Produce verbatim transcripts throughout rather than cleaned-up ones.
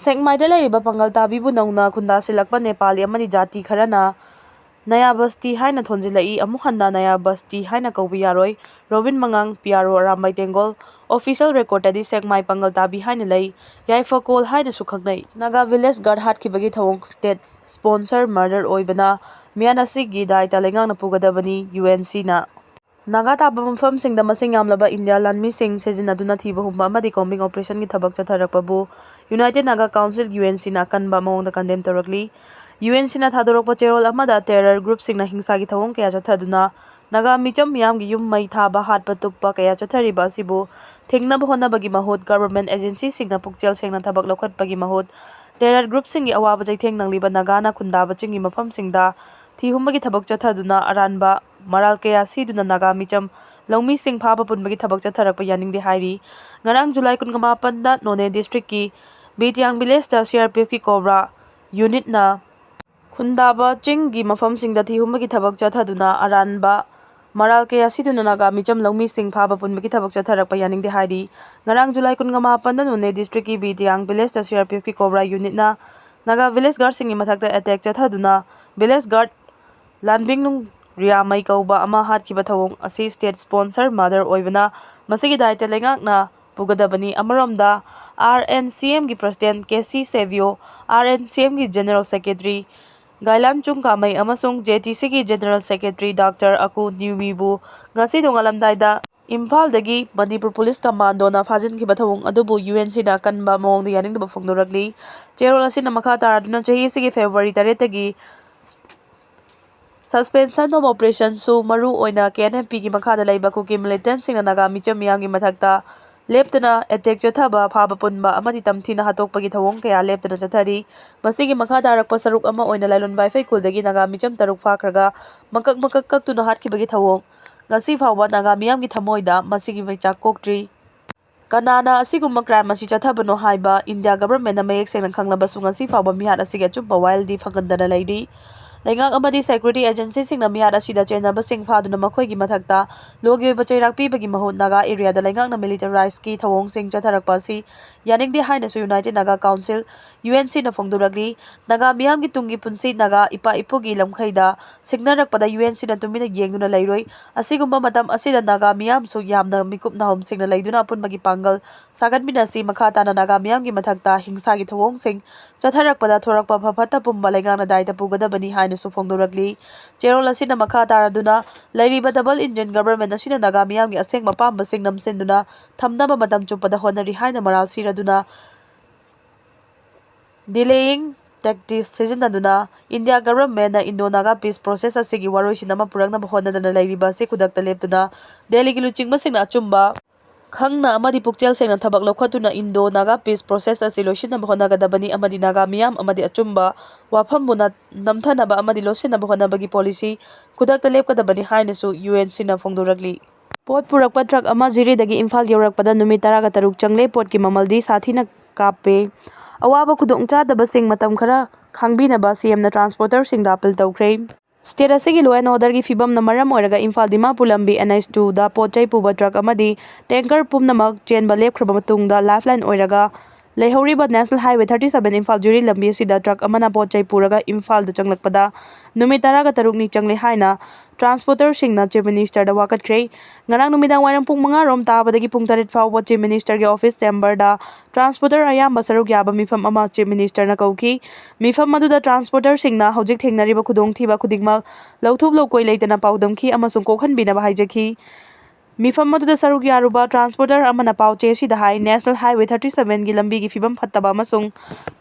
ꯁꯦꯛꯃꯥꯏꯗ ꯂꯩꯔꯤꯕ ꯄꯥꯡꯒꯜ ꯇꯥꯕꯤꯕꯨ ꯅꯧꯅ ꯈꯨꯟꯗꯥꯁꯤꯜꯂꯛꯄ ꯅꯦꯄꯥꯂꯤ ꯑꯃꯗꯤ ꯖꯥꯇꯤ ꯈꯔꯅ ꯅꯌꯥ ꯕꯁꯇꯤ ꯍꯥꯏꯅ ꯊꯣꯟꯖꯤꯜꯂꯛꯏ꯫ ꯑꯃꯨꯛ ꯍꯟꯅ ꯅꯌꯥ ꯕꯁꯇꯤ ꯍꯥꯏꯅ ꯀꯧꯕ ꯌꯥꯔꯣꯏ꯫ ꯔꯣꯕꯤꯟ ꯃꯉꯥꯡ, ꯄꯤ ꯑꯥꯔ ꯑꯣ ꯑꯔꯥꯝꯕꯥꯏ ꯇꯦꯡꯒꯣꯜ꯫ ꯑꯣꯐꯤꯁꯤꯌꯦꯜ ꯔꯦꯀꯣꯔꯗꯇꯗꯤ ꯁꯦꯛꯃꯥꯏ ꯄꯥꯡꯒꯜ ꯇꯥꯕꯤ ꯍꯥꯏꯅ ꯂꯩ꯫ ꯌꯥꯏꯐꯀꯣꯜ ꯍꯥꯏꯅꯁꯨ ꯈꯪꯅꯩ꯫ ꯅꯥꯒꯥ ꯚꯤꯂꯦꯖ ꯒꯥꯔꯗ ꯍꯥꯠꯈꯤꯕꯒꯤ ꯊꯧꯑꯣꯡ ꯁ꯭ꯇꯦꯠ ꯁ꯭ꯄꯣꯟꯁꯔ ꯃꯔꯗꯔ ꯑꯣꯏꯕꯅ ꯃꯤꯌꯥꯟ ꯑꯁꯤꯒꯤ ꯗꯥꯏꯇ ꯂꯩꯉꯥꯛꯅ ꯄꯨꯒꯗꯕꯅꯤ, ꯌꯨ ꯑꯦꯟ ꯁꯤꯅ꯫ ꯅꯥꯒꯥ ꯇꯥꯕ ꯃꯐꯝꯁꯤꯡꯗ ꯃꯁꯤꯡ ꯌꯥꯝꯂꯕ ꯏꯟꯗꯤꯌꯥ ꯂꯥꯟꯃꯤꯁꯤꯡ ꯁꯤꯖꯤꯟꯅꯗꯨꯅ ꯊꯤꯕ ꯍꯨꯝꯕ ꯑꯃꯗꯤ ꯀꯣꯝꯕꯤꯡ ꯑꯣꯄꯔꯦꯁꯟꯒꯤ ꯊꯕꯛ ꯆꯠꯊꯔꯛꯄꯕꯨ united Naga council, U N ꯁꯤꯅ ꯑꯀꯟꯕ ꯃꯑꯣꯡꯗ ꯀꯟꯗꯦꯝ ꯇꯧꯔꯛꯂꯤ꯫ ꯌꯨ ꯑꯦꯟ ꯁꯤꯅ ꯊꯥꯗꯣꯔꯛꯄ ꯆꯦꯔꯣꯜ ꯑꯃꯗ ꯇꯦꯔꯔ ꯒ꯭ꯔꯨꯞꯁꯤꯡꯅ ꯍꯤꯡꯁꯥꯒꯤ ꯊꯧꯑꯣꯡ ꯀꯌꯥ ꯆꯠꯊꯗꯨꯅ ꯅꯥꯒꯥ ꯃꯤꯆꯝ ꯃꯤꯌꯥꯝꯒꯤ ꯌꯨꯝ ꯃꯩ ꯊꯥꯕ, ꯍꯥꯠꯄ, ꯇꯨꯞꯄ ꯀꯌꯥ ꯆꯠꯊꯔꯤꯕ ꯑꯁꯤꯕꯨ ꯊꯤꯡꯅꯕ ꯍꯣꯠꯅꯕꯒꯤ ꯃꯍꯨꯠ, ꯒꯚꯔꯟꯃꯦꯟꯠ ꯑꯦꯖꯦꯟꯁꯤꯁꯤꯡꯅ ꯄꯨꯛꯆꯦꯜ ꯁꯦꯡꯅ ꯊꯕꯛ ꯂꯧꯈꯠꯄꯒꯤ ꯃꯍꯨꯠ, ꯇꯦꯔꯔ ꯒ꯭ꯔꯨꯞꯁꯤꯡꯒꯤ ꯑꯋꯥꯕ ꯆꯩꯊꯦꯡ ꯅꯪꯂꯤꯕ ꯅꯥꯒꯥꯅ ꯈꯨꯟꯗꯥꯕ ꯆꯤꯡꯒꯤ ꯃꯐꯝꯁꯤꯡꯗ ꯊꯤꯍꯨꯝꯕꯒꯤ ꯊꯕꯛ ꯆꯠꯊꯗꯨꯅ ꯑꯔꯥꯟꯕ ꯃꯔꯥꯜ ꯀꯌꯥ ꯁꯤꯗꯨꯅ ꯅꯥꯒꯥ ꯃꯤꯆꯝ ꯂꯧꯃꯤꯁꯤꯡ ꯐꯥꯕ ꯄꯨꯟꯕꯒꯤ ꯊꯕꯛ ꯆꯠꯊꯔꯛꯄ ꯌꯥꯅꯤꯡꯗꯦ ꯍꯥꯏꯔꯤ꯫ ꯉꯔꯥꯡ ꯖꯨꯂꯥꯏ ꯀꯨꯟꯒ ꯃꯥꯄꯟꯗ ꯅꯣꯅꯦ ꯗꯤꯁꯇ꯭ꯔꯤꯛꯀꯤ ꯕꯤꯇꯤꯌꯥꯡ ꯚꯤꯂꯦꯖꯇ ꯁꯤ ꯑꯥꯔ ꯄꯤ ꯑꯦꯐꯀꯤ ꯀꯣꯕ꯭ꯔꯥ ꯌꯨꯅꯤꯠꯅ ꯈꯨꯟꯗꯥꯕ ꯆꯤꯡꯒꯤ ꯃꯐꯝꯁꯤꯡꯗ ꯊꯤꯍꯨꯝꯕꯒꯤ ꯊꯕꯛ ꯆꯠꯊꯗꯨꯅ ꯑꯔꯥꯟꯕ ꯃꯔꯥꯜ ꯀꯌꯥ ꯁꯤꯗꯨꯅ ꯅꯥꯒꯥ ꯃꯤꯆꯝ ꯂꯧꯃꯤꯁꯤꯡ ꯐꯥꯕ ꯄꯨꯟꯕꯒꯤ ꯊꯕꯛ ꯆꯠꯊꯔꯛꯄ ꯌꯥꯅꯤꯡꯗꯦ ꯍꯥꯏꯔꯤ꯫ ꯉꯔꯥꯡ ꯖꯨꯂꯥꯏ ꯀꯨꯟꯒ ꯃꯥꯄꯟꯗ ꯅꯣꯅꯦ ꯗꯤꯁꯇ꯭ꯔꯤꯛꯀꯤ ꯕꯤꯇꯤꯌꯥꯡ ꯚꯤꯂꯦꯖꯇ ꯁꯤ ꯑꯥꯔ ꯄꯤ ꯑꯦꯐꯀꯤ ꯀꯣꯕ꯭ꯔꯥ ꯌꯨꯅꯤꯠꯅ ꯅꯥꯒꯥ ꯚꯤꯂꯦꯖ ꯒꯥꯔꯗꯁꯤꯡꯒꯤ ꯃꯊꯛꯇ ꯑꯦꯇꯦꯛ ꯆꯠꯊꯗꯨꯅ ꯚꯤꯂꯦꯖ ꯒꯥꯔꯗ ꯂꯥꯟꯕꯤꯡꯅꯨꯡ ꯔꯤꯌꯥꯃꯩ ꯀꯧꯕ ꯑꯃ ꯍꯥꯠꯈꯤꯕ ꯊꯧꯑꯣꯡ ꯑꯁꯤ ꯁ꯭ꯇꯦꯠ ꯁ꯭ꯄꯣꯟꯁꯔ ꯃꯔꯗꯔ ꯑꯣꯏꯕꯅ ꯃꯁꯤꯒꯤ ꯗꯥꯏꯇ ꯂꯩꯉꯥꯛꯅ ꯄꯨꯒꯗꯕꯅꯤ꯫ ꯑꯃꯔꯣꯝꯗ, ꯑꯥꯔ ꯑꯦꯟ ꯁꯤ ꯑꯦꯝꯒꯤ president K C ꯁꯦꯕꯤꯌꯣ, R N C ꯑꯦꯝꯒꯤ ꯖꯦꯅꯔꯦꯜ ꯁꯦꯀ꯭ꯔꯦꯇꯔꯤ ꯒꯥꯏꯂꯥꯟꯆꯨꯡ ꯀꯥꯃꯩ ꯑꯃꯁꯨꯡ ꯖꯦ ꯇꯤ ꯁꯤꯒꯤ ꯖꯦꯅꯔꯦꯜ ꯁꯦꯀ꯭ꯔꯦꯇꯔꯤ ꯗꯥꯛꯇꯔ ꯑꯀꯨ ꯅ꯭ꯌꯨꯃꯤꯕꯨ ꯉꯁꯤ ꯅꯣꯡꯉꯥꯜꯂꯝꯗꯥꯏꯗ ꯏꯝꯐꯥꯜꯗꯒꯤ ꯃꯅꯤꯄꯨꯔ ꯄꯨꯂꯤꯁ ꯀꯃꯥꯟꯗꯣꯅ ꯐꯥꯖꯤꯟꯈꯤꯕ ꯊꯧꯑꯣꯡ ꯑꯗꯨꯕꯨ ꯌꯨ ꯑꯦꯟ ꯁꯤꯅ ꯑꯀꯟꯕ ꯃꯑꯣꯡꯗ ꯌꯥꯅꯤꯡꯗꯕ ꯐꯣꯡꯗꯣꯔꯛꯂꯤ꯫ ꯆꯦꯔꯣꯜ ꯑꯁꯤꯅ ꯃꯈꯥ ꯇꯥꯔꯗꯨꯅ ꯆꯍꯤ ꯑꯁꯤꯒꯤ ꯐꯦꯕ꯭ꯔꯨꯋꯥꯔꯤ ꯇꯔꯦꯠꯇꯒꯤ Suspension of Operation ꯁꯨ ꯃꯔꯨ ꯑꯣꯏꯅ ꯀꯦ ꯑꯦꯟ ꯑꯦꯝ ꯄꯤꯒꯤ ꯃꯈꯥꯗ ꯂꯩꯕ ꯀꯨꯀꯤ ꯃꯤꯂꯤꯇꯦꯟꯠꯁꯤꯡꯅ ꯅꯥꯒꯥ ꯃꯤꯆꯝ ꯃꯤꯌꯥꯝꯒꯤ ꯃꯊꯛꯇ ꯂꯦꯞꯇꯅ ꯑꯦꯇꯦꯛ ꯆꯠꯊꯕ, ꯐꯥꯕ ꯄꯨꯟꯕ ꯑꯃꯗꯤ ꯇꯝꯊꯤꯅ ꯍꯥꯠꯇꯣꯛꯄꯒꯤ ꯊꯧꯑꯣꯡ ꯀꯌꯥ ꯂꯦꯞꯇꯅ ꯆꯠꯊꯔꯤ꯫ ꯃꯁꯤꯒꯤ ꯃꯈꯥ ꯇꯥꯔꯛꯄ ꯁꯔꯨꯛ ꯑꯃ ꯑꯣꯏꯅ ꯂꯥꯏꯂꯣꯟꯕꯥꯏꯐꯩ ꯈꯨꯜꯗꯒꯤ ꯅꯥꯒꯥ ꯃꯤꯆꯝ ꯇꯔꯨꯛ ꯐꯥꯈ꯭ꯔꯒ ꯃꯀꯛ ꯃꯀꯛ ꯀꯛꯇꯨꯅ ꯍꯥꯠꯈꯤꯕꯒꯤ ꯊꯧꯑꯣꯡ ꯉꯁꯤ ꯐꯥꯎꯕ ꯅꯥꯒꯥ ꯃꯤꯌꯥꯝꯒꯤ ꯊꯃꯣꯏꯗ ꯃꯁꯤꯒꯤ ꯃꯩꯆꯥꯛ ꯀꯣꯛꯇ꯭ꯔꯤ꯫ ꯀꯅꯥꯅ ꯑꯁꯤꯒꯨꯝꯕ ꯀ꯭ꯔꯥꯏꯝ ꯑꯁꯤ ꯆꯠꯊꯕꯅꯣ ꯍꯥꯏꯕ ꯏꯟꯗꯤꯌꯥ ꯒꯚꯔꯟꯃꯦꯟꯠꯅ ꯃꯌꯦꯛ ꯁꯦꯡꯅ ꯈꯪꯂꯕꯁꯨ ꯉꯁꯤ ꯐꯥꯎꯕ ꯃꯤꯍꯥꯠ ꯑꯁꯤꯒꯤ ꯑꯆꯨꯝꯕ ꯋꯥꯌꯦꯜꯗꯤ ꯐꯪꯍꯟꯗꯅ ꯂꯩꯔꯤ꯫ ꯂꯩꯉꯥꯛ ꯑꯃꯗꯤ ꯁꯦꯀ꯭ꯌꯨꯔꯤꯇꯤ ꯑꯦꯖꯦꯟꯁꯤꯁꯤꯡꯅ ꯃꯤꯍꯥꯠ ꯑꯁꯤꯗ ꯆꯦꯟꯅꯕꯁꯤꯡ ꯐꯥꯗꯨꯅ ꯃꯈꯣꯏꯒꯤ ꯃꯊꯛꯇ ꯂꯣꯒꯤ ꯑꯣꯏꯕ ꯆꯩꯔꯥꯛ ꯄꯤꯕꯒꯤ ꯃꯍꯨꯠ ꯅꯥꯒꯥ ꯑꯦꯔꯤꯌꯥꯗ ꯂꯩꯉꯥꯛꯅ ꯃꯤꯂꯤꯇꯔꯥꯏꯖꯀꯤ ꯊꯧꯑꯣꯡꯁꯤꯡ ꯆꯠꯊꯔꯛꯄ ꯑꯁꯤ ꯌꯥꯅꯤꯡꯗꯦ ꯍꯥꯏꯅꯁꯨ United Naga council, U N ꯁꯤꯅ ꯐꯣꯡꯗꯣꯔꯛꯂꯤ꯫ ꯅꯥꯒꯥ ꯃꯤꯌꯥꯝꯒꯤ ꯇꯨꯡꯒꯤ ꯄꯨꯟꯁꯤ, ꯅꯥꯒꯥ ꯏꯄꯥ ꯏꯄꯨꯒꯤ ꯂꯝꯈꯩꯗ ꯁꯤꯡꯅꯔꯛꯄꯗ ꯌꯨ ꯑꯦꯟ ꯁꯤꯅ ꯇꯨꯃꯤꯟꯅ ꯌꯦꯡꯗꯨꯅ ꯂꯩꯔꯣꯏ꯫ ꯑꯁꯤꯒꯨꯝꯕ ꯃꯇꯝ ꯑꯁꯤꯗ ꯅꯥꯒꯥ ꯃꯤꯌꯥꯝꯁꯨ ꯌꯥꯝꯅ ꯃꯤꯀꯨꯞ ꯅꯥꯍꯨꯝ ꯁꯤꯡꯅ ꯂꯩꯗꯨꯅ ꯑꯄꯨꯟꯕꯒꯤ ꯄꯥꯡꯒꯜ ꯁꯥꯒꯠꯃꯤꯟꯅꯁꯤ꯫ ꯃꯈꯥ ꯇꯥꯅ ꯅꯥꯒꯥ ꯃꯤꯌꯥꯝꯒꯤ ꯃꯊꯛꯇ ꯍꯤꯡꯁꯥꯒꯤ ꯊꯧꯑꯣꯡꯁꯤꯡ ꯆꯠꯊꯔꯛꯄꯗ ꯊꯣꯔꯛꯄ ꯐ ꯐꯠꯇ ꯄꯨꯝꯕ ꯂꯩꯉꯥꯛꯅ ꯗꯥꯏꯇ ꯄꯨꯒꯗꯕꯅꯤ ꯍꯥꯏꯅꯁꯨ ꯐꯣꯡꯗꯣꯔꯛꯂꯤ꯫ ꯆꯦꯔꯣꯜ ꯑꯁꯤꯅ ꯃꯈꯥ ꯇꯥꯔꯗꯨꯅ ꯂꯩꯔꯤꯕ ꯗꯕꯜ ꯏꯟꯖꯤꯟ ꯒꯚꯔꯟꯃꯦꯟ ꯑꯁꯤꯅ ꯅꯥꯒꯥ ꯃꯤꯌꯥꯝꯒꯤ ꯑꯁꯦꯡꯕ ꯑꯄꯥꯝꯕꯁꯤꯡ ꯅꯝꯁꯤꯟꯗꯨꯅ ꯊꯝꯅꯕ ꯃꯇꯝ ꯆꯨꯞꯄꯗ ꯍꯣꯠꯅꯔꯤ ꯍꯥꯏꯅ ꯃꯔꯥꯜ ꯁꯤꯔꯗꯨꯅ ꯗꯤꯂꯦꯌꯤꯡ ꯇꯦꯛꯇꯤꯛꯁ ꯁꯤꯖꯤꯟꯅꯗꯨꯅ ꯏꯟꯗꯤꯌꯥ ꯒꯚꯔꯟꯃꯦꯟꯅ ꯏꯟꯗꯣ ꯅꯥꯒꯥ ꯄꯤꯁ ꯄ꯭ꯔꯣꯁꯦꯁ ꯑꯁꯤꯒꯤ ꯋꯥꯔꯣꯏꯁꯤꯟ ꯑꯃ ꯄꯨꯔꯛꯅꯕ ꯍꯣꯠꯅꯗꯅ ꯂꯩꯔꯤꯕ ꯑꯁꯤ ꯈꯨꯗꯛꯇ ꯂꯦꯞꯇꯨꯅ ꯗꯦꯜꯂꯤꯒꯤ ꯂꯨꯆꯤꯡꯕꯁꯤꯡꯅ ꯑꯆꯨꯝꯕ ꯈꯪꯅ ꯑꯃꯗꯤ ꯄꯨꯛꯆꯦꯜ ꯁꯦꯡꯅ ꯊꯕꯛ ꯂꯧꯈꯠꯇꯨꯅ ꯏꯟꯗꯣ ꯅꯥꯒꯥ ꯄꯤꯁ ꯄ꯭ꯔꯣꯁꯦꯁ ꯑꯁꯤ ꯂꯣꯏꯁꯤꯟꯅꯕ ꯍꯣꯠꯅꯒꯗꯕꯅꯤ ꯑꯃꯗꯤ ꯅꯥꯒꯥ ꯃꯤꯌꯥꯝ ꯑꯃꯗꯤ ꯑꯆꯨꯝꯕ ꯋꯥꯐꯝꯕꯨ ꯅ-, ꯅꯝꯊꯅꯕ ꯑꯃꯗꯤ ꯂꯣꯠꯁꯤꯟꯅꯕ ꯍꯣꯠꯅꯕꯒꯤ ꯄꯣꯂꯤꯁꯤ ꯈꯨꯗꯛꯇ ꯂꯦꯞꯀꯗꯕꯅꯤ ꯍꯥꯏꯅꯁꯨ ꯌꯨ ꯑꯦꯟ ꯁꯤꯅ ꯐꯣꯡꯗꯣꯔꯛꯂꯤ꯫ ꯄꯣꯠ ꯄꯨꯔꯛꯄ ꯇ꯭ꯔꯛ ꯑꯃ ꯖꯤꯔꯤꯗꯒꯤ ꯏꯝꯐꯥꯜ ꯌꯧꯔꯛꯄꯗ ꯅꯨꯃꯤꯠ ꯇꯔꯥꯒ ꯇꯔꯨꯛ ꯆꯪꯂꯦ꯫ ꯄꯣꯠꯀꯤ ꯃꯃꯜꯗꯤ ꯁꯥꯊꯤꯅ ꯀꯥꯞꯄꯦ꯫ ꯑꯋꯥꯕ ꯈꯨꯗꯣꯡꯆꯥꯗꯕꯁꯤꯡ ꯃꯇꯝ ꯈꯔ ꯈꯥꯡꯕꯤꯅꯕ ꯁꯤ ꯑꯦꯝꯅ ꯇ꯭ꯔꯥꯟꯁꯄꯣꯔꯇꯔꯁꯤꯡꯗ ꯑꯄꯤꯜ ꯇꯧꯈ꯭ꯔꯦ꯫ ꯁ꯭ꯇꯦꯠ ꯑꯁꯤꯒꯤ law and orderꯒꯤ ꯐꯤꯕꯝꯅ ꯃꯔꯝ ꯑꯣꯏꯔꯒ ꯏꯝꯐꯥꯜ ꯗꯤꯃꯥꯄꯨꯔ ꯂꯝꯕꯤ ꯑꯦꯟ ꯑꯩꯆ ꯇꯨꯗ ꯄꯣꯠ ꯆꯩ ꯄꯨꯕ ꯇ꯭ꯔꯛ ꯑꯃꯗꯤ ꯇꯦꯡꯀꯔ ꯄꯨꯝꯅꯃꯛ ꯆꯦꯟꯕ ꯂꯦꯞꯈ꯭ꯔꯕ ꯃꯇꯨꯡꯗ ꯂꯥꯏꯐꯂꯥꯏꯟ ꯑꯣꯏꯔꯒ ꯂꯩꯍꯧꯔꯤꯕ national highway thirty seven Imphal Jiri ꯂꯝꯕꯤ ꯑꯁꯤꯗ ꯇ꯭ꯔꯛ ꯑꯃꯅ ꯄꯣꯠ ꯆꯩ ꯄꯨꯔꯒ ꯏꯝꯐꯥꯜꯗ ꯆꯪꯂꯛꯄꯗ ꯅꯨꯃꯤꯠ ꯇꯔꯥꯒ ꯇꯔꯨꯛꯅꯤ ꯆꯪꯂꯦ ꯍꯥꯏꯅ ꯇ꯭ꯔꯥꯟꯁꯄꯣꯔꯇꯔꯁꯤꯡꯅ ꯆꯤꯐ ꯃꯤꯅꯤꯁꯇꯔꯗ ꯋꯥꯀꯠꯈ꯭ꯔꯦ꯫ ꯉꯔꯥꯡ ꯅꯨꯃꯤꯗꯥꯡ ꯋꯥꯏꯔꯝ ꯄꯨꯡ ꯃꯉꯥ ꯔꯣꯝ ꯇꯥꯕꯗꯒꯤ ꯄꯨꯡ ꯇꯔꯦꯠ ꯐꯥꯎꯕ ꯆꯤꯐ ꯃꯤꯅꯤꯁꯇꯔꯒꯤ ꯑꯣꯐꯤꯁ ꯆꯦꯝꯕꯔꯗ ꯇ꯭ꯔꯥꯟꯁꯄꯣꯔꯇꯔ ꯑꯌꯥꯝꯕ ꯁꯔꯨꯛ ꯌꯥꯕ ꯃꯤꯐꯝ ꯑꯃ ꯆꯤꯐ ꯃꯤꯅꯤꯁꯇꯔꯅ ꯀꯧꯈꯤ꯫ ꯃꯤꯐꯝ ꯑꯗꯨꯗ ꯇ꯭ꯔꯥꯟꯁꯄꯣꯔꯇꯔꯁꯤꯡꯅ ꯍꯧꯖꯤꯛ ꯊꯦꯡꯅꯔꯤꯕ ꯈꯨꯗꯣꯡꯊꯤꯕ ꯈꯨꯗꯤꯡꯃꯛ ꯂꯧꯊꯣꯛ ꯂꯧꯀꯣꯏ ꯂꯩꯇꯅ ꯄꯥꯎꯗꯝꯈꯤ ꯑꯃꯁꯨꯡ ꯀꯣꯛꯍꯟꯕꯤꯅꯕ ꯍꯥꯏꯖꯈꯤ꯫ ꯃꯤꯐꯝ ꯑꯗꯨꯗ ꯁꯔꯨꯛ ꯌꯥꯔꯨꯕ ꯇ꯭ꯔꯥꯟꯁꯄꯣꯔꯇꯔ ꯑꯃꯅ ꯄꯥꯎ ꯆꯦ ꯑꯁꯤꯗ ꯍꯥꯏ, ꯅꯦꯁꯅꯦꯜ ꯍꯥꯏꯋꯦ ꯊꯥꯔꯇꯤ ꯁꯚꯦꯟꯒꯤ ꯂꯝꯕꯤꯒꯤ ꯐꯤꯕꯝ ꯐꯠꯇꯕ ꯑꯃꯁꯨꯡ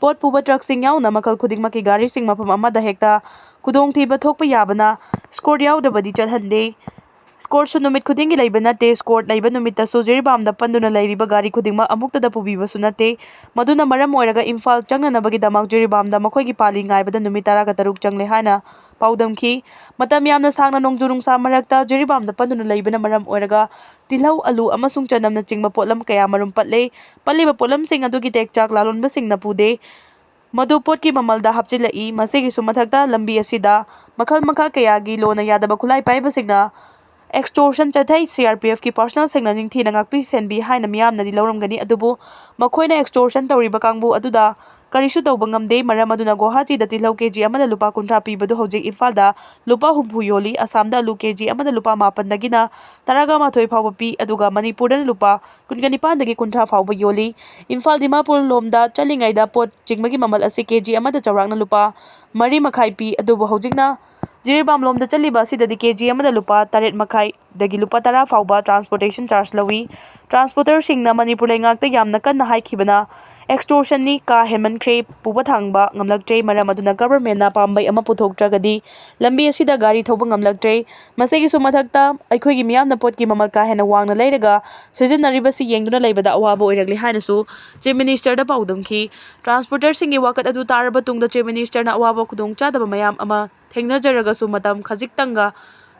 ꯄꯣꯠ ꯄꯨꯕ ꯇ꯭ꯔꯛꯁꯤꯡ ꯌꯥꯎꯅ ꯃꯈꯜ ꯈꯨꯗꯤꯡꯃꯛꯀꯤ ꯒꯥꯔꯤꯁꯤꯡ ꯃꯐꯝ ꯑꯃꯗ ꯍꯦꯛꯇ ꯈꯨꯗꯣꯡꯊꯤꯕ ꯊꯣꯛꯄ ꯌꯥꯕꯅ ꯁ꯭ꯀꯣꯔꯠ ꯌꯥꯎꯗꯕꯗꯤ ꯆꯠꯍꯟꯗꯦ꯫ ꯁ꯭ꯀꯣꯔꯠꯁꯨ ꯅꯨꯃꯤꯠ ꯈꯨꯗꯤꯡꯒꯤ ꯂꯩꯕ ꯅꯠꯇꯦ꯫ ꯁ꯭ꯀꯣꯔꯠ ꯂꯩꯕ ꯅꯨꯃꯤꯠꯇꯁꯨ ꯖꯤꯔꯤꯕꯥꯝꯗ ꯄꯟꯗꯨꯅ ꯂꯩꯔꯤꯕ ꯒꯥꯔꯤ ꯈꯨꯗꯤꯡꯃꯛ ꯑꯃꯨꯛꯇꯗ ꯄꯨꯕꯤꯕꯁꯨ ꯅꯠꯇꯦ꯫ ꯃꯗꯨꯅ ꯃꯔꯝ ꯑꯣꯏꯔꯒ ꯏꯝꯐꯥꯜ ꯆꯪꯅꯅꯕꯒꯤꯗꯃꯛ ꯖꯤꯔꯤꯕꯥꯝꯗ ꯃꯈꯣꯏꯒꯤ ꯄꯥꯂꯤ ꯉꯥꯏꯕꯗ ꯅꯨꯃꯤꯠ ꯇꯔꯥꯒ ꯇꯔꯨꯛ ꯆꯪꯂꯦ ꯍꯥꯏꯅ ꯄꯥꯎꯗꯝꯈꯤ꯫ ꯃꯇꯝ ꯌꯥꯝꯅ ꯁꯥꯡꯅ ꯅꯣꯡꯖꯨ ꯅꯨꯡꯁꯥ ꯃꯔꯛꯇ ꯖꯤꯔꯤꯕꯥꯝꯗ ꯄꯟꯗꯨꯅ ꯂꯩꯕꯅ ꯃꯔꯝ ꯑꯣꯏꯔꯒ ꯇꯤꯜꯍꯧ, ꯑꯂꯨ ꯑꯃꯁꯨꯡ ꯆꯅꯝꯅꯆꯤꯡꯕ ꯄꯣꯠꯂꯝ ꯀꯌꯥ ꯃꯔꯨꯝ ꯄꯠꯂꯦ꯫ ꯄꯠꯂꯤꯕ ꯄꯣꯠꯂꯝꯁꯤꯡ ꯑꯗꯨꯒꯤ ꯇꯦꯛꯆꯥꯛ ꯂꯥꯂꯣꯟꯕꯁꯤꯡꯅ ꯄꯨꯗꯦ꯫ ꯃꯗꯨ ꯄꯣꯠꯀꯤ ꯃꯃꯜꯗ ꯍꯥꯞꯆꯤꯜꯂꯛꯏ꯫ ꯃꯁꯤꯒꯤꯁꯨ ꯃꯊꯛꯇ ꯂꯝꯕꯤ ꯑꯁꯤꯗ ꯃꯈꯜ ꯃꯈꯥ ꯀꯌꯥꯒꯤ ꯂꯣꯟꯅ ꯌꯥꯗꯕ ꯈꯨꯠꯂꯥꯏ ꯄꯥꯏꯕꯁꯤꯡꯅ extortion ꯆꯠꯊꯩ꯫ C R P F ꯀꯤ personnel ꯁꯤꯡꯅ ꯅꯤꯡꯊꯤꯅ ꯉꯥꯛꯄꯤ ꯁꯦꯟꯕꯤ ꯍꯥꯏꯅ ꯃꯤꯌꯥꯝꯅꯗꯤ ꯂꯧꯔꯝꯒꯅꯤ, ꯑꯗꯨꯕꯨ ꯃꯈꯣꯏꯅ extortion ꯇꯧꯔꯤꯕ ꯀꯥꯡꯕꯨ ꯑꯗꯨꯗ ꯀꯔꯤꯁꯨ ꯇꯧꯕ ꯉꯝꯗꯦ꯫ ꯃꯔꯝ ꯑꯗꯨꯅ ꯒꯨꯋꯥꯍꯥꯇꯤꯗ ꯇꯤꯜꯍꯧ K G ꯑꯃꯗ ꯂꯨꯄꯥ ꯀꯨꯟꯊ꯭ꯔꯥ ꯄꯤꯕꯗꯨ ꯍꯧꯖꯤꯛ ꯏꯝꯐꯥꯜꯗ ꯂꯨꯄꯥ ꯍꯨꯝꯐꯨ ꯌꯣꯜꯂꯤ꯫ ꯑꯁꯥꯝꯗ ꯑꯂꯨ K G ꯑꯃꯗ ꯂꯨꯄꯥ ꯃꯥꯄꯟꯗꯒꯤꯅ ꯇꯔꯥꯒ ꯃꯥꯊꯣꯏ ꯐꯥꯎꯕ ꯄꯤ, ꯑꯗꯨꯒ ꯃꯅꯤꯄꯨꯔꯗꯅ ꯂꯨꯄꯥ ꯀꯨꯟꯒ ꯅꯤꯄꯥꯟꯗꯒꯤ ꯀꯨꯟꯊ꯭ꯔꯥ ꯐꯥꯎꯕ ꯌꯣꯜꯂꯤ꯫ ꯏꯝꯐꯥꯜ ꯗꯤꯃꯥꯄꯨꯔ ꯂꯣꯝꯗ ꯆꯠꯂꯤꯉꯩꯗ ꯄꯣꯠ ꯆꯤꯡꯕꯒꯤ ꯃꯃꯜ ꯑꯁꯤ K G ꯑꯃꯗ ꯆꯥꯎꯔꯥꯛꯅ ꯂꯨꯄꯥ ꯃꯔꯤ ꯃꯈꯥꯏ ꯄꯤ, ꯑꯗꯨꯕꯨ ꯍꯧꯖꯤꯛꯅ ꯖꯤꯔꯤꯕꯥꯝ ꯂꯣꯝꯗ ꯆꯠꯂꯤꯕ ꯑꯁꯤꯗꯗꯤ K G ꯑꯃꯗ ꯂꯨꯄꯥ ꯇꯔꯦꯠ ꯃꯈꯥꯏꯗꯒꯤ ꯂꯨꯄꯥ ꯇꯔꯥ ꯐꯥꯎꯕ transportation charge ꯂꯧꯏ꯫ Transporter ꯁꯤꯡꯅ ꯃꯅꯤꯄꯨꯔ ꯂꯩꯉꯥꯛꯇ ꯌꯥꯝꯅ ꯀꯟꯅ ꯍꯥꯏꯈꯤꯕꯅ extortion ꯅꯤ, ꯀꯥ ꯍꯦꯟꯃꯟꯈ꯭ꯔꯦ, ꯄꯨꯕ ꯊꯥꯡꯕ ꯉꯝꯂꯛꯇ꯭ꯔꯦ꯫ ꯃꯔꯝ ꯑꯗꯨꯅ government ꯅ ꯄꯥꯝꯕꯩ ꯑꯃ ꯄꯨꯊꯣꯛꯇ꯭ꯔꯒꯗꯤ ꯂꯝꯕꯤ ꯑꯁꯤꯗ ꯒꯥꯔꯤ ꯊꯧꯕ ꯉꯝꯂꯛꯇ꯭ꯔꯦ꯫ ꯃꯁꯤꯒꯤꯁꯨ ꯃꯊꯛꯇ ꯑꯩꯈꯣꯏꯒꯤ ꯃꯤꯌꯥꯝꯅ ꯄꯣꯠꯀꯤ ꯃꯃꯜ ꯀꯥ ꯍꯦꯟꯅ ꯋꯥꯡꯅ ꯂꯩꯔꯒ ꯁꯤꯖꯤꯟꯅꯔꯤꯕꯁꯤ ꯌꯦꯡꯗꯨꯅ ꯂꯩꯕꯗ ꯑꯋꯥꯕ ꯑꯣꯏꯔꯛꯂꯤ ꯍꯥꯏꯅꯁꯨ Chief Minister ꯗ ꯄꯥꯎꯗꯝꯈꯤ꯫ Transporter ꯁꯤꯡꯒꯤ ꯋꯥꯀꯠ ꯑꯗꯨ ꯇꯥꯔꯕ ꯇꯨꯡꯗ Chief Minister ꯅ ꯑꯋꯥꯕ ꯈꯨꯗꯣꯡꯆꯥꯗꯕ ꯃꯌꯥꯝ ꯑꯃ ꯊꯦꯡꯅꯖꯔꯒꯁꯨ ꯃꯇꯝ ꯈꯖꯤꯛꯇꯪꯒ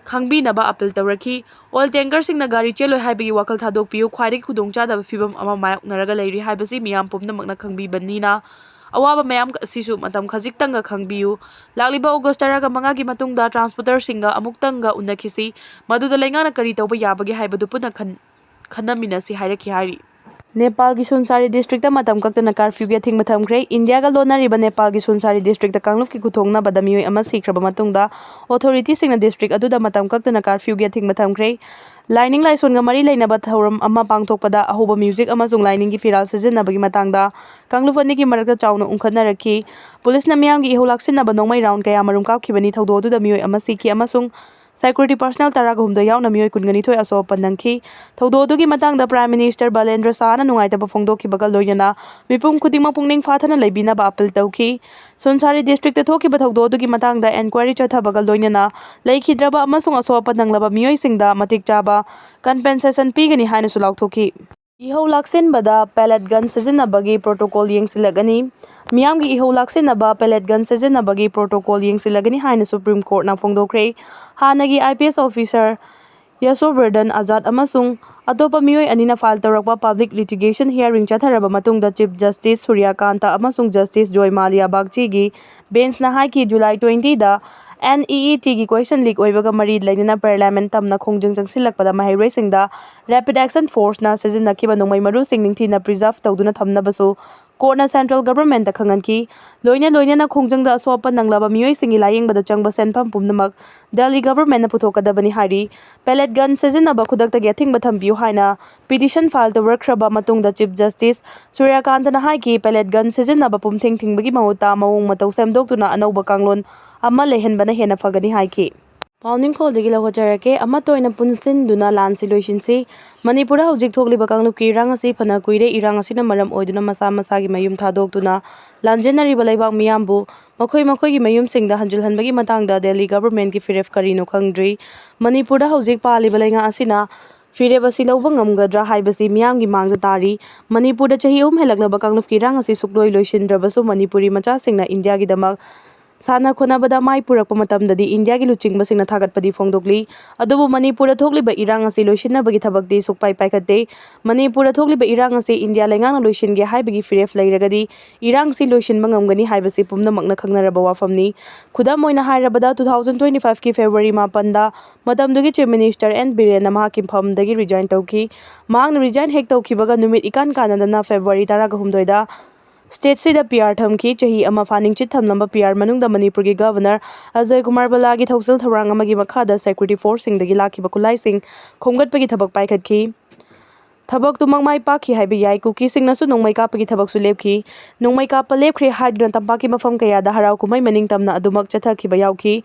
ꯈꯪꯕꯤꯅꯕ appeal ꯇꯧꯔꯛꯈꯤ꯫ Oil tanker ꯁꯤꯡꯅ ꯒꯥꯔꯤ ꯆꯦꯜꯂꯣꯏ ꯍꯥꯏꯕꯒꯤ ꯋꯥꯈꯜ ꯊꯥꯗꯣꯛꯄꯤꯌꯨ꯫ ꯈ꯭ꯋꯥꯏꯗꯒꯤ ꯈꯨꯗꯣꯡꯆꯥꯗꯕ ꯐꯤꯕꯝ ꯑꯃ ꯃꯥꯌꯣꯛꯅꯔꯒ ꯂꯩꯔꯤ ꯍꯥꯏꯕꯁꯤ ꯃꯤꯌꯥꯝ ꯄꯨꯝꯅꯃꯛꯅ ꯈꯪꯕꯤꯕꯅꯤꯅ ꯑꯋꯥꯕ ꯃꯌꯥꯝ ꯑꯁꯤꯁꯨ ꯃꯇꯝ ꯈꯖꯤꯛꯇꯪꯒ ꯈꯪꯕꯤꯌꯨ꯫ ꯂꯥꯛꯂꯤꯕ August ꯇꯔꯥꯒ ꯃꯉꯥꯒꯤ ꯃꯇꯨꯡꯗ transporter ꯁꯤꯡꯒ ꯑꯃꯨꯛꯇꯪꯒ ꯎꯅꯈꯤꯁꯤ꯫ ꯃꯗꯨꯗ ꯂꯩꯉꯥꯛꯅ ꯀꯔꯤ ꯇꯧꯕ ꯌꯥꯕꯒꯦ ꯍꯥꯏꯕꯗꯨ ꯄꯨꯟꯅ ꯈꯟ-, ꯈꯟꯅꯃꯤꯟꯅꯁꯤ ꯍꯥꯏꯔꯛꯈꯤ ꯍꯥꯏꯔꯤ꯫ ꯅꯦꯄꯥꯜꯒꯤ ꯁꯨꯟꯁꯥꯔꯤ district ꯇ ꯃꯇꯝ ꯀꯛꯇꯅ curfew ꯒꯤ ꯑꯊꯤꯡꯕ ꯊꯝꯈ꯭ꯔꯦ꯫ ꯏꯟꯗꯤꯌꯥꯒ ꯂꯣꯟꯅꯔꯤꯕ ꯅꯦꯄꯥꯜꯒꯤ ꯁꯨꯟꯁꯥꯔꯤ district ꯇ ꯀꯥꯡꯂꯨꯞꯀꯤ ꯈꯨꯊꯣꯡꯅꯕꯗ ꯃꯤꯑꯣꯏ ꯑꯃ ꯁꯤꯈ꯭ꯔꯕ ꯃꯇꯨꯡꯗ, authority ꯁꯤꯡꯅ district ꯑꯗꯨꯗ ꯃꯇꯝ ꯀꯛꯇꯅ curfew ꯒꯤ ꯑꯊꯤꯡꯕ ꯊꯝꯈ꯭ꯔꯦ꯫ ꯂꯥꯏꯅꯤꯡ ꯂꯥꯏꯁꯣꯟꯒ ꯃꯔꯤ ꯂꯩꯅꯕ ꯊꯧꯔꯝ ꯑꯃ ꯄꯥꯡꯊꯣꯛꯄꯗ ꯑꯍꯧꯕ music ꯑꯃꯁꯨꯡ ꯂꯥꯏꯅꯤꯡꯒꯤ ꯐꯤꯔꯥꯜ ꯁꯤꯖꯤꯟꯅꯕꯒꯤ ꯃꯇꯥꯡꯗ ꯀꯥꯡꯂꯨꯞ ꯑꯅꯤꯒꯤ ꯃꯔꯛꯇ ꯆꯥꯎꯅ ꯎꯪꯈꯠꯅꯔꯛꯈꯤ꯫ ꯄꯨꯂꯤꯁꯅ ꯃꯤꯌꯥꯝꯒꯤ ꯏꯍꯧ ꯂꯥꯛꯁꯤꯟꯅꯕ ꯅꯣꯡꯃꯩ round ꯀꯌꯥꯃꯔꯨꯝ ꯀꯥꯞꯈꯤꯕꯅꯤ꯫ ꯊꯧꯗꯣꯛ ꯑꯗꯨꯗ ꯃꯤꯑꯣꯏ ꯑꯃ ꯁꯤꯈꯤ ꯑꯃꯁꯨꯡ security personnel ꯇꯔꯥꯒ ꯍꯨꯝꯗꯣꯏ ꯌꯥꯎꯅ ꯃꯤꯑꯣꯏ ꯀꯨꯟꯒ ꯅꯤꯊꯣꯏ ꯑꯁꯣꯛ ꯑꯄꯟ ꯅꯪꯈꯤ꯫ ꯊꯧꯗꯣꯛ ꯑꯗꯨꯒꯤ ꯃꯇꯥꯡꯗ Prime Minister ꯕꯂꯦꯟꯗ꯭ꯔ ꯁꯥꯍꯅ ꯅꯨꯡꯉꯥꯏꯇꯕ ꯐꯣꯡꯗꯣꯛꯈꯤꯕꯒ ꯂꯣꯏꯅꯅ ꯃꯤꯄꯨꯝ ꯈꯨꯗꯤꯡꯃꯛ ꯄꯨꯛꯅꯤꯡ ꯐꯥꯊꯅ ꯂꯩꯕꯤꯅꯕ appeal ꯇꯧꯈꯤ꯫ ꯁꯨꯟꯁꯥꯔꯤ district ꯇ ꯊꯣꯛꯈꯤꯕ ꯊꯧꯗꯣꯛ ꯑꯗꯨꯒꯤ ꯃꯇꯥꯡꯗ enquiry ꯆꯠꯊꯕꯒ ꯂꯣꯏꯅꯅ ꯂꯩꯈꯤꯗ꯭ꯔꯕ ꯑꯃꯁꯨꯡ ꯑꯁꯣꯛ ꯑꯄꯟ ꯅꯪꯂꯕ ꯃꯤꯑꯣꯏꯁꯤꯡꯗ ꯃꯇꯤꯛ ꯆꯥꯕ compensation ꯄꯤꯒꯅꯤ ꯍꯥꯏꯅꯁꯨ ꯂꯥꯎꯊꯣꯛꯈꯤ꯫ ꯏꯍꯧ ꯂꯥꯛꯁꯤꯟꯕꯗ pellet gun ꯁꯤꯖꯤꯟꯅꯕꯒꯤ protocol ꯌꯦꯡꯁꯤꯜꯂꯒꯅꯤ꯫ ꯃꯤꯌꯥꯝꯒꯤ ꯏꯍꯧ ꯂꯥꯛꯁꯤꯟꯅꯕ pellet gun ꯁꯤꯖꯤꯟꯅꯕꯒꯤ protocol ꯌꯦꯡꯁꯤꯜꯂꯒꯅꯤ ꯍꯥꯏꯅ Supreme Court ꯅ ꯐꯣꯡꯗꯣꯛꯈ꯭ꯔꯦ꯫ ꯍꯥꯟꯅꯒꯤ I P S officer ꯌꯁꯣꯕꯔꯙꯟ Azad ꯑꯃꯁꯨꯡ ꯑꯇꯣꯞꯄ ꯃꯤꯑꯣꯏ ꯑꯅꯤꯅ ꯐꯥꯏꯜ ꯇꯧꯔꯛꯄ ꯄꯕ꯭ꯂꯤꯛ ꯂꯤꯇꯤꯒꯦꯁꯟ ꯍꯤꯌꯥꯔꯤꯡ ꯆꯠꯊꯔꯕ ꯃꯇꯨꯡꯗ ꯆꯤꯐ ꯖꯁꯇꯤꯁ ꯁꯨꯔ꯭ꯌꯀꯥꯟꯇ ꯑꯃꯁꯨꯡ ꯖꯁꯇꯤꯁ ꯖꯣꯏ ꯃꯥꯂꯤꯌꯥ ꯕꯥꯒꯆꯤꯒꯤ ꯕꯦꯟꯁꯅ ꯍꯥꯏꯈꯤ, ꯖꯨꯂꯥꯏ ꯇ꯭ꯋꯦꯟꯇꯤꯗ ꯑꯦꯟ ꯏ ꯏ ꯇꯤꯒꯤ ꯀꯣꯏꯁꯟ ꯂꯤꯛ ꯑꯣꯏꯕꯒ ꯃꯔꯤ ꯂꯩꯅꯅ ꯄꯥꯔꯂꯤꯌꯥꯃꯦꯟ ꯇꯝꯅ ꯈꯣꯡꯖꯪ ꯆꯪꯁꯤꯜꯂꯛꯄꯗ ꯃꯍꯩꯔꯣꯏꯁꯤꯡꯗ ꯔꯦꯄꯤꯗ ꯑꯦꯛꯁꯟ ꯐꯣꯔꯁꯅ ꯁꯤꯖꯤꯟꯅꯈꯤꯕ ꯅꯣꯡꯃꯩ ꯃꯔꯨꯁꯤꯡ ꯅꯤꯡꯊꯤꯅ ꯄ꯭ꯔꯤꯖꯥꯔꯚ ꯇꯧꯗꯨꯅ ꯊꯝꯅꯕꯁꯨ ꯀꯣꯔꯠꯅ ꯁꯦꯟꯇ꯭ꯔꯦꯜ ꯒꯚꯔꯟꯃꯦꯟꯠꯇ ꯈꯪꯍꯟꯈꯤ꯫ ꯂꯣꯏꯅ ꯂꯣꯏꯅꯅ ꯈꯣꯡꯖꯪꯗ ꯑꯁꯣꯛ ꯑꯄꯟ ꯅꯪꯂꯕ ꯃꯤꯑꯣꯏꯁꯤꯡꯒꯤ ꯂꯥꯌꯦꯡꯕꯗ ꯆꯪꯕ ꯁꯦꯟꯐꯝ ꯄꯨꯝꯅꯃꯛ ꯗꯦꯜꯂꯤ ꯒꯚꯔꯟꯃꯦꯟꯠꯅ ꯄꯨꯊꯣꯛꯀꯗꯕꯅꯤ ꯍꯥꯏꯔꯤ꯫ ꯄꯦꯂꯦꯠ ꯒꯟ ꯁꯤꯖꯤꯟꯅꯕ ꯈꯨꯗꯛꯇꯒꯤ ꯑꯊꯤꯡꯕ ꯊꯝꯕꯤꯌꯨ ꯍꯥꯏꯅ ꯄꯤꯇꯤꯁꯟ ꯐꯥꯏꯜ ꯇꯧꯔꯛꯈ꯭ꯔꯕ ꯃꯇꯨꯡꯗ ꯆꯤꯐ ꯖꯁꯇꯤꯁ ꯁꯨꯔ꯭ꯌꯀꯥꯟꯇꯅ ꯍꯥꯏꯈꯤ, ꯄꯦꯂꯦꯠ ꯒꯟ ꯁꯤꯖꯤꯟꯅꯕ ꯄꯨꯝꯊꯤꯡ ꯊꯤꯡꯕꯒꯤ ꯃꯍꯨꯠꯇ ꯃꯑꯣꯡ ꯃꯇꯧ ꯁꯦꯝꯗꯣꯛꯇꯨꯅ ꯑꯅꯧꯕ ꯀꯥꯡꯂꯣꯟ ꯑꯃ ꯂꯩꯍꯟꯕꯅ ꯍꯦꯟꯅ ꯐꯒꯅꯤ ꯍꯥꯏꯈꯤ꯫ ꯄꯥꯎꯅꯤꯡꯈꯣꯜꯗꯒꯤ ꯂꯧꯈꯠꯆꯔꯛꯀꯦ꯫ ꯑꯃꯠꯇ ꯑꯣꯏꯅ ꯄꯨꯟꯁꯤꯟꯗꯨꯅ ꯂꯥꯟꯁꯤ ꯂꯣꯏꯁꯤꯟꯁꯤ꯫ ꯃꯅꯤꯄꯨꯔꯗ ꯍꯧꯖꯤꯛ ꯊꯣꯛꯂꯤꯕ ꯀꯥꯡꯂꯨꯞꯀꯤ ꯏꯔꯥꯡ ꯑꯁꯤ ꯐꯅ ꯀꯨꯏꯔꯦ꯫ ꯏꯔꯥꯡ ꯑꯁꯤꯅ ꯃꯔꯝ ꯑꯣꯏꯗꯨꯅ ꯃꯁꯥ ꯃꯁꯥꯒꯤ ꯃꯌꯨꯝ ꯊꯥꯗꯣꯛꯇꯨꯅ ꯂꯥꯟꯖꯦꯟꯅꯔꯤꯕ ꯂꯩꯕꯥꯛ ꯃꯤꯌꯥꯝꯕꯨ ꯃꯈꯣꯏ ꯃꯈꯣꯏꯒꯤ ꯃꯌꯨꯝꯁꯤꯡꯗ ꯍꯟꯖꯤꯜꯍꯟꯕꯒꯤ ꯃꯇꯥꯡꯗ ꯗꯦꯜꯂꯤ ꯒꯚꯔꯟꯃꯦꯟꯠꯀꯤ ꯐꯤꯔꯦꯞ ꯀꯔꯤꯅꯣ ꯈꯪꯗ꯭ꯔꯤ꯫ ꯃꯅꯤꯄꯨꯔꯗ ꯍꯧꯖꯤꯛ ꯄꯥꯜꯂꯤꯕ ꯂꯩꯉꯥꯛ ꯑꯁꯤꯅ ꯐꯤꯔꯦꯞ ꯑꯁꯤ ꯂꯧꯕ ꯉꯝꯒꯗ꯭ꯔꯥ ꯍꯥꯏꯕꯁꯤ ꯃꯤꯌꯥꯝꯒꯤ ꯃꯥꯡꯗ ꯇꯥꯔꯤ꯫ ꯃꯅꯤꯄꯨꯔꯗ ꯆꯍꯤ ꯑꯍꯨꯝ ꯍꯦꯜꯂꯛꯂꯕ ꯀꯥꯡꯂꯨꯞꯀꯤ ꯏꯔꯥꯡ ꯑꯁꯤ ꯁꯨꯛꯂꯣꯏ ꯂꯣꯏꯁꯤꯟꯗ꯭ꯔꯕꯁꯨ ꯃꯅꯤꯄꯨꯔꯤ ꯃꯆꯥꯁꯤꯡꯅ ꯏꯟꯗꯤꯌꯥꯒꯤꯗꯃꯛ ꯁꯥꯟꯅ ꯈꯣꯠꯅꯕꯗ ꯃꯥꯏ ꯄꯨꯔꯛꯄ ꯃꯇꯝꯗꯗꯤ ꯏꯟꯗꯤꯌꯥꯒꯤ ꯂꯨꯆꯤꯡꯕꯁꯤꯡꯅ ꯊꯥꯒꯠꯄꯗꯤ ꯐꯣꯡꯗꯣꯛꯂꯤ꯫ ꯑꯗꯨꯕꯨ ꯃꯅꯤꯄꯨꯔꯗ ꯊꯣꯛꯂꯤꯕ ꯏꯔꯥꯡ ꯑꯁꯤ ꯂꯣꯏꯁꯤꯟꯅꯕꯒꯤ ꯊꯕꯛꯇꯤ ꯁꯨꯛꯄꯥꯏ ꯄꯥꯏꯈꯠꯇꯦ꯫ ꯃꯅꯤꯄꯨꯔꯗ ꯊꯣꯛꯂꯤꯕ ꯏꯔꯥꯡ ꯑꯁꯤ ꯏꯟꯗꯤꯌꯥ ꯂꯩꯉꯥꯛꯅ ꯂꯣꯏꯁꯤꯟꯒꯦ ꯍꯥꯏꯕꯒꯤ ꯐꯤꯔꯦꯞ ꯂꯩꯔꯒꯗꯤ ꯏꯔꯥꯡꯁꯤ ꯂꯣꯏꯁꯤꯟꯕ ꯉꯝꯒꯅꯤ ꯍꯥꯏꯕꯁꯤ ꯄꯨꯝꯅꯃꯛꯅ ꯈꯪꯅꯔꯕ ꯋꯥꯐꯝꯅꯤ꯫ ꯈꯨꯗꯝ ꯑꯣꯏꯅ ꯍꯥꯏꯔꯕꯗ, ꯇꯨ ꯊꯥꯎꯖꯟ ꯇ꯭ꯋꯦꯟꯇꯤ ꯐꯥꯏꯚꯀꯤ ꯐꯦꯕ꯭ꯔꯨꯋꯥꯔꯤ ꯃꯥꯄꯟꯗ ꯃꯇꯝꯗꯨꯒꯤ ꯆꯤꯐ ꯃꯤꯅꯤꯁꯇꯔ ꯑꯦꯟ ꯕꯤꯔꯦꯟꯅ ꯃꯍꯥꯛꯀꯤ ꯐꯝꯗꯒꯤ ꯔꯤꯖꯥꯏꯟ ꯇꯧꯈꯤ꯫ ꯃꯍꯥꯛꯅ ꯔꯤꯖꯥꯏꯟ ꯍꯦꯛ ꯇꯧꯈꯤꯕꯒ ꯅꯨꯃꯤꯠ ꯏꯀꯥꯟ ꯀꯥꯟꯅꯗꯅ ꯐꯦꯕ꯭ꯔꯨꯋꯥꯔꯤ ꯇꯔꯥꯒ ꯍꯨꯝꯗꯣꯏꯗ ꯁ꯭ꯇꯦꯠꯁꯤꯗ ꯄꯤ ꯑꯥꯔ ꯊꯝꯈꯤ꯫ ꯆꯍꯤ ꯑꯃ ꯐꯥ ꯅꯤꯡꯆꯤꯠ ꯊꯝꯂꯝꯕ ꯄꯤ ꯑꯥꯔ ꯃꯅꯨꯡꯗ ꯃꯅꯤꯄꯨꯔꯒꯤ ꯒꯚꯔꯅꯔ ꯑꯖꯌ ꯀꯨꯃꯥꯔ ꯕꯂꯥꯒꯤ ꯊꯧꯁꯤꯜ ꯊꯧꯔꯥꯡ ꯑꯃꯒꯤ ꯃꯈꯥꯗ ꯁꯦꯀ꯭ꯌꯨꯔꯤꯇꯤ ꯐꯣꯔꯁꯁꯤꯡꯗꯒꯤ ꯂꯥꯛꯈꯤꯕ ꯈꯨꯠꯂꯥꯏꯁꯤꯡ ꯈꯣꯝꯒꯠꯄꯒꯤ ꯊꯕꯛ ꯄꯥꯏꯈꯠꯈꯤ꯫ ꯊꯕꯛꯇꯨꯃꯛ ꯃꯥꯏ ꯄꯥꯛꯈꯤ ꯍꯥꯏꯕ ꯌꯥꯏ꯫ ꯀꯨꯀꯤꯁꯤꯡꯅꯁꯨ ꯅꯣꯡꯃꯩ ꯀꯥꯞꯄꯒꯤ ꯊꯕꯛꯁꯨ ꯂꯦꯞꯈꯤ꯫ ꯅꯣꯡꯃꯩ ꯀꯥꯞꯄ ꯂꯦꯞꯈ꯭ꯔꯦ ꯍꯥꯏꯗꯨꯅ ꯇꯝꯄꯥꯛꯀꯤ ꯃꯐꯝ ꯀꯌꯥꯗ ꯍꯔꯥꯎ ꯀꯨꯝꯍꯩ ꯃꯅꯤꯡ ꯇꯝꯅ ꯑꯗꯨꯃꯛ ꯆꯠꯊꯈꯤꯕ ꯌꯥꯎꯈꯤ꯫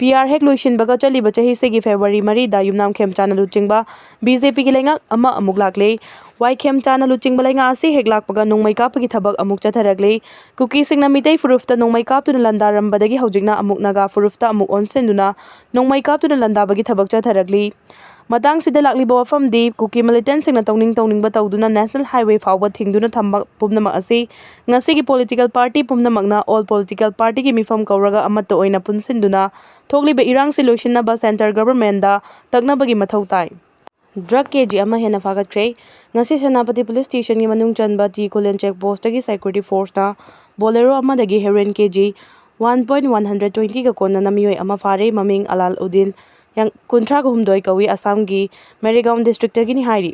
ꯄꯤ ꯑꯥꯔ ꯍꯦꯛ ꯂꯣꯏꯁꯤꯟꯕꯒ ꯆꯠꯂꯤꯕ ꯆꯍꯤꯁꯤꯒꯤ ꯐꯦꯕ꯭ꯔꯨꯋꯥꯔꯤ ꯃꯔꯤꯗ ꯌꯨꯝꯅꯥꯝ ꯈꯦꯝꯆꯥꯟꯅ ꯂꯨꯆꯤꯡꯕ ꯕꯤ ꯖꯦ ꯄꯤꯒꯤ ꯂꯩꯉꯥꯛ ꯑꯃ ꯑꯃꯨꯛ ꯂꯥꯛꯂꯦ꯫ ꯋꯥꯏ ꯈꯦꯝꯆꯥꯟꯅ ꯂꯨꯆꯤꯡꯕ ꯂꯩꯉꯥꯛ ꯑꯁꯤ ꯍꯦꯛ ꯂꯥꯛꯄꯒ ꯅꯣꯡꯃꯩ ꯀꯥꯞꯄꯒꯤ ꯊꯕꯛ ꯑꯃꯨꯛ ꯆꯠꯊꯔꯛꯂꯦ꯫ ꯀꯨꯀꯤꯁꯤꯡꯅ ꯃꯤꯇꯩ ꯐꯨꯔꯨꯞꯇ ꯅꯣꯡꯃꯩ ꯀꯥꯞꯇꯨꯅ ꯂꯥꯟꯗꯥꯔꯝꯕꯗꯒꯤ ꯍꯧꯖꯤꯛꯅ ꯑꯃꯨꯛ ꯅꯥꯒꯥ ꯐꯨꯔꯨꯞꯇ ꯑꯃꯨꯛ ꯑꯣꯟꯁꯤꯟꯗꯨꯅ ꯅꯣꯡꯃꯩ ꯀꯥꯞꯇꯨꯅ ꯂꯥꯟꯗꯥꯕꯒꯤ ꯊꯕꯛ ꯆꯠꯊꯔꯛꯂꯤ꯫ ꯃꯇꯥꯡꯁꯤꯗ ꯂꯥꯛꯂꯤꯕ ꯋꯥꯐꯝꯗꯤ, ꯀꯨꯀꯤ ꯃꯤꯂꯤꯇꯦꯟꯠꯁꯤꯡꯅ ꯇꯧꯅꯤꯡ ꯇꯧꯅꯤꯡꯕ ꯇꯧꯗꯨꯅ ꯅꯦꯁꯅꯦꯜ ꯍꯥꯏꯋꯦ ꯐꯥꯎꯕ ꯊꯤꯡꯗꯨꯅ ꯊꯝꯕ ꯄꯨꯝꯅꯃꯛ ꯑꯁꯤ ꯉꯁꯤꯒꯤ ꯄꯣꯂꯤꯇꯤꯀꯦꯜ ꯄꯥꯔꯇꯤ ꯄꯨꯝꯅꯃꯛꯅ ꯑꯣꯜ ꯄꯣꯂꯤꯇꯤꯀꯦꯜ ꯄꯥꯔꯇꯤꯒꯤ ꯃꯤꯐꯝ ꯀꯧꯔꯒ ꯑꯃꯠꯇ ꯑꯣꯏꯅ ꯄꯨꯟꯁꯤꯟꯗꯨꯅ ꯊꯣꯛꯂꯤꯕ ꯏꯔꯥꯡꯁꯤ ꯂꯣꯏꯁꯤꯟꯅꯕ ꯁꯦꯟꯇ꯭ꯔꯦꯜ ꯒꯚꯔꯟꯃꯦꯟꯠꯗ ꯇꯛꯅꯕꯒꯤ ꯃꯊꯧ ꯇꯥꯏ꯫ ꯗ꯭ꯔꯒ ꯀꯦ ꯖꯤ ꯑꯃ ꯍꯦꯟꯅ ꯐꯥꯒꯠꯈ꯭ꯔꯦ꯫ ꯉꯁꯤ ꯁꯦꯅꯥꯄꯇꯤ ꯄꯨꯂꯤꯁ ꯁ꯭ꯇꯦꯁꯟꯒꯤ ꯃꯅꯨꯡ ꯆꯟꯕ ꯇꯤ ꯈꯨꯂꯦꯟ ꯆꯦꯛ ꯄꯣꯁꯇꯒꯤ ꯁꯦꯀ꯭ꯌꯨꯔꯤꯇꯤ ꯐꯣꯔꯁꯅ ꯕꯣꯂꯦꯔꯣ ꯑꯃꯗꯒꯤ heroin K G one point one hundred ꯇ꯭ꯋꯦꯟꯇꯤꯒ ꯀꯣꯟꯅꯅ ꯃꯤꯑꯣꯏ ꯑꯃ ꯐꯥꯔꯦ꯫ ꯃꯃꯤꯡ ꯑꯂꯥꯜ ꯎꯗꯤꯟ, ꯌꯥꯡ-, ꯀꯨꯟꯊ꯭ꯔꯥꯒ ꯍꯨꯝꯗꯣꯏ ꯀꯧꯏ, ꯑꯁꯥꯝꯒꯤ ꯃꯦꯔꯤꯒꯥꯎꯟ ꯗꯤꯁꯇ꯭ꯔꯤꯛꯇꯒꯤꯅꯤ ꯍꯥꯏꯔꯤ꯫